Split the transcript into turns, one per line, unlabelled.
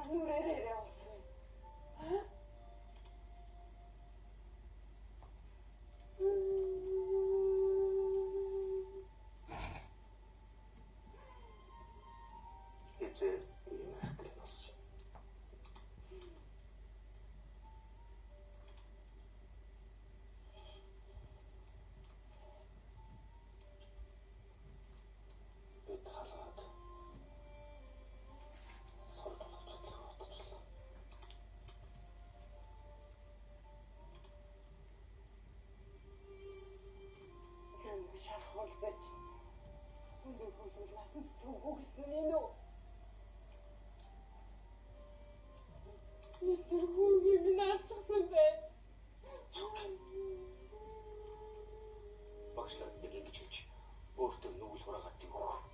Нүрээрээ явуулсан юм. Аа?
Хизээ ийм хайртай болсон. Бид халаад сор болгож бодчихлоо.
Тэр нэг шарах болзооч. Өндөр хөлбөл насан цэцэн хүүхэсэн нь үү? Тэр хүүгийн минь алчихсан бай.
Багш нар нэг ингэж хэлж өөртөө нүгэл хураагаад өгөх.